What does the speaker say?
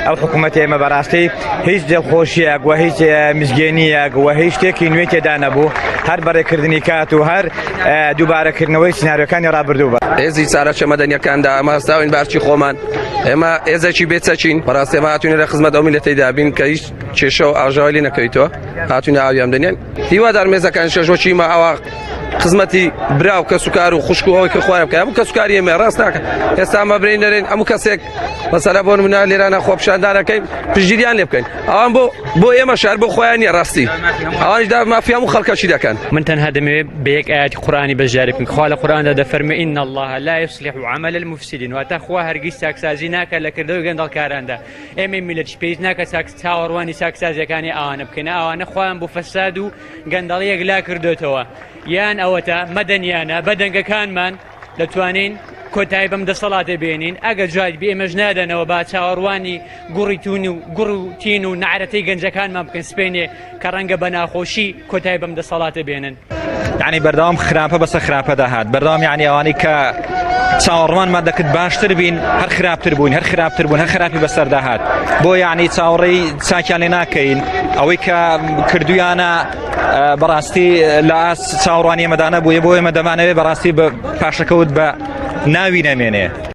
ئەو حکوومەتی ئێمە بەڕاستی هیچ دڵخۆشیەک و هیچ مزگێنیەک و هیچ شتێکی نوێ تێدا نەبوو هەر بەڕێکردنی کات و هەر دووبارەکردنەوەی سیناریۆکانی ڕابردوو بە. هێزی چالاکیە مەدەنیەکاندا ئەمە هەستاوین بە ئەرکی خۆمان ئێمە هێزێکی بێ چەکین بەڕاستی ئێمە هاتوینە لە خزمەت ئەو میلەتەیدا بین کە هیچ کێشە و ئاژاوەی لێ نەکەویتەوە هاتوینە ئاویان بدەین هیوادارم هێزەکان شەش وەکی ئیمە ئەوە خزمەتی برا و کەسوکار و خوشک و ئەوەی کە خۆیان بکەن هەموو کەسوکاری ئێمە ڕاست ناکەن ئێستا ئەمە برین نەرێن هەموو کەسێک مەسەلە بۆ نمونە لێرانە خۆپیشاندانەکەین پشتگیریان لێ بکەین ئەوان بۆ بۆ ئێمە شار بۆ خۆیان نییە ڕاستی ئەوانیش دا مافی هەموو خەڵکەشی دەکەن. من تەنها دەمەوێت بە یەک ئایەتی قورئانی بەشداری بکەم خوا لە قورئاندا دەفەرموێ ان اللە لا یصلح عمل المفسدین واتە خوا هەرگیز چاکسازی ناکات لە کردەوەی گەندەڵکاراندا ئێمەی میللەتیش پێویست ناکات چاک چاوەڕوانی چاکسازیەکانی ئەوانە بکەین ئەوانە خۆیان بۆ فەساد و گەندەڵی یەکلا کردۆتەوە یان ئەوەتا مەدەنیانە بە دەنگەکانمان دەتوانین کۆتایی بەم دەسەڵاتە بێنین ئەگەر جواب بێ ئێمەش نادەنەوە با چاوەڕوانی گوڕی تون و گوڕ و تین و نەعرەتەی گەنجەکانمان بکەن سپێنێ کە ڕەنگە بە ناخۆشی کۆتایی بەم دەسەڵاتە بێنن. یعنی بەردەوام خراپە بەسەر خراپەدا هات بەردەوام یعنی ئەوانەی کە چاوەڕوانمان دەکرد باشتر بین هەر خراپتر بووین هەر خراپتر بوون هەر خراپی بەسەردا هات بۆ یعنی چاوەڕێی چاکیان لێ ناکەین ئەوەی کە کردویانە بەڕاستی لە ئاست چاوەڕوانی ئێمەدا نەبوو بۆ ئێمە دەمانەوێت بەڕاستی بە پاشەکەوت بە ناوی نەمێنێ.